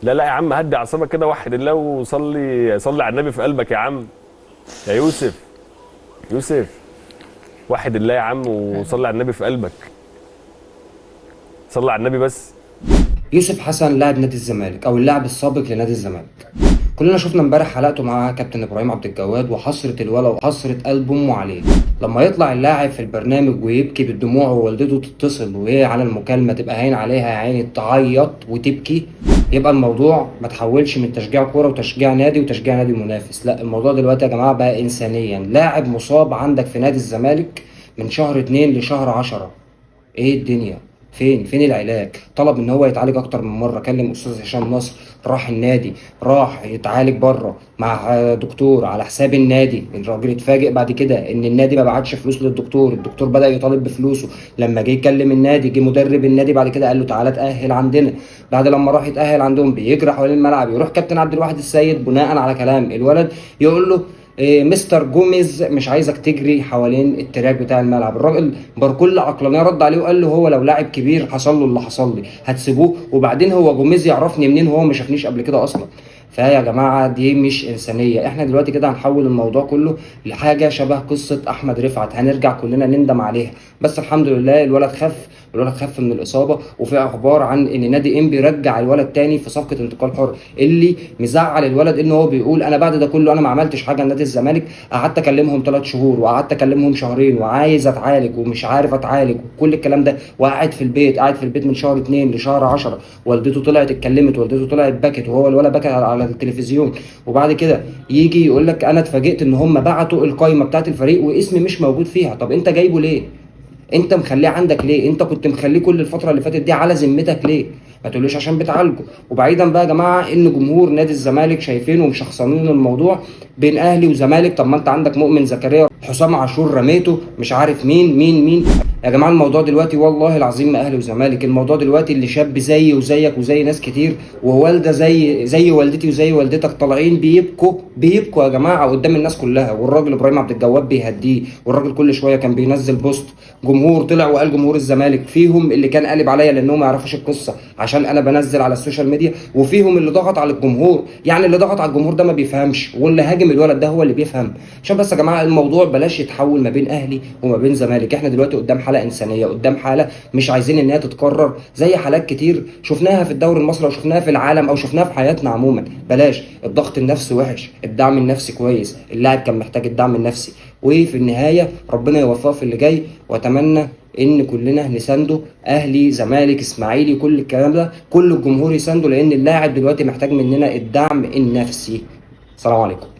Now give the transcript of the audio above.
لا لا يا عم، هدي اعصابك كده، وحد الله وصلي، صلي على النبي في قلبك يا عم. يا يوسف، يوسف وحد الله يا عم وصلي على النبي في قلبك، صلي على النبي بس. يوسف حسن لاعب نادي الزمالك او اللاعب السابق لنادي الزمالك، كلنا شفنا امبارح حلقته مع كابتن ابراهيم عبد الجواد وحسره الولا وحسره قلب امه عليه. لما يطلع اللاعب في البرنامج ويبكي بالدموع ووالدته تتصل وهي على المكالمة تبقى هين عليها يا عيني تعيط وتبكي، يبقى الموضوع ما تحولش من تشجيع كورة وتشجيع نادي وتشجيع نادي منافس، لا الموضوع دلوقتي يا جماعة بقى انسانيا. لاعب مصاب عندك في نادي الزمالك من شهر 2 لشهر 10، ايه الدنيا؟ فين العلاج؟ طلب ان هو يتعالج اكتر من مرة، كلم استاذ هشام نصر، راح النادي، راح يتعالج بره مع دكتور على حساب النادي. الراجل اتفاجئ بعد كده ان النادي ما بعتش فلوس للدكتور، الدكتور بدأ يطالب بفلوسه. لما جه يكلم النادي، جه مدرب النادي بعد كده قال له تعالى اتأهل عندنا. بعد لما راح يتأهل عندهم بيجري حوالين الملعب، يروح كابتن عبد الواحد السيد بناء على كلام الولد يقول له إيه مستر جوميز مش عايزك تجري حوالين ال track بتاع الملعب. الراجل بكل عقلانية رد عليه وقال له هو لو لاعب كبير حصل له اللي حصل لي هتسيبوه؟ وبعدين هو جوميز يعرفني منين؟ هو ما شافنيش قبل كده اصلا. فيا جماعة دي مش انسانيه. احنا دلوقتي كده هنحول الموضوع كله لحاجة شبه قصة احمد رفعت، هنرجع كلنا نندم عليها. بس الحمد لله الولد خف، الولد خف من الاصابة، وفي اخبار عن ان نادي انبي رجع الولد تاني في صفقة انتقال حر. اللي مزعل الولد ان هو بيقول انا بعد ده كله انا ما عملتش حاجة لنادي الزمالك، قعدت اكلمهم 3 شهور وقعدت اكلمهم شهرين وعايز اتعالج ومش عارف اتعالج وكل الكلام ده، وقاعد في البيت، قاعد في البيت من شهر 2 لشهر 10. والدته طلعت اتكلمت، والدته طلعت بكت، وهو الولد بكى على التلفزيون. وبعد كده يجي يقول لك انا اتفاجئت ان هم بعتوا القايمة بتاعت الفريق واسمي مش موجود فيها. طب انت جايبه ليه؟ انت مخليه عندك ليه؟ انت كنت مخليه كل الفترة اللي فاتت دي على ذمتك ليه؟ ما تقولوش عشان بتعالجه. وبعيدا بقى يا جماعة ان جمهور نادي الزمالك شايفين ومشخصنين الموضوع بين اهلي وزمالك، طب ما انت عندك مؤمن زكريا، حسام عاشور رميته، مش عارف مين مين مين. يا جماعة الموضوع دلوقتي والله العظيم ما اهلي وزمالك، الموضوع دلوقتي اللي شاب زيي وزيك وزي ناس كتير ووالده زي والدتي وزي والدتك طالعين بيبكوا، بيبكوا يا جماعة قدام الناس كلها. والراجل ابراهيم عبد الجواد بيهديه، والراجل كل شوية كان بينزل post. جمهور طلع وقال جمهور الزمالك فيهم اللي كان قالب عليا لانهم ما يعرفوش القصة عشان انا بنزل على ال social media، وفيهم اللي ضغط على الجمهور. يعني اللي ضغط على الجمهور ده ما بيفهمش، واللي هاجم الولد ده هو اللي بيفهم. عشان بس يا جماعة الموضوع بلاش يتحول ما بين اهلي وما بين زمالك. احنا دلوقتي قدام حاله انسانيه، قدام حاله مش عايزين انها تتكرر زي حالات كتير شفناها في الدوري المصري او شفناها في العالم او شفناها في حياتنا عموما. بلاش الضغط النفسي وحش، الدعم النفسي كويس، اللاعب كان محتاج الدعم النفسي. وفي النهاية ربنا يوفقه في اللي جاي، واتمنى ان كلنا نسانده، اهلي زمالك اسماعيلي كل الكلام ده، كل الجمهور يسانده، لان اللاعب دلوقتي محتاج مننا الدعم النفسي. السلام عليكم.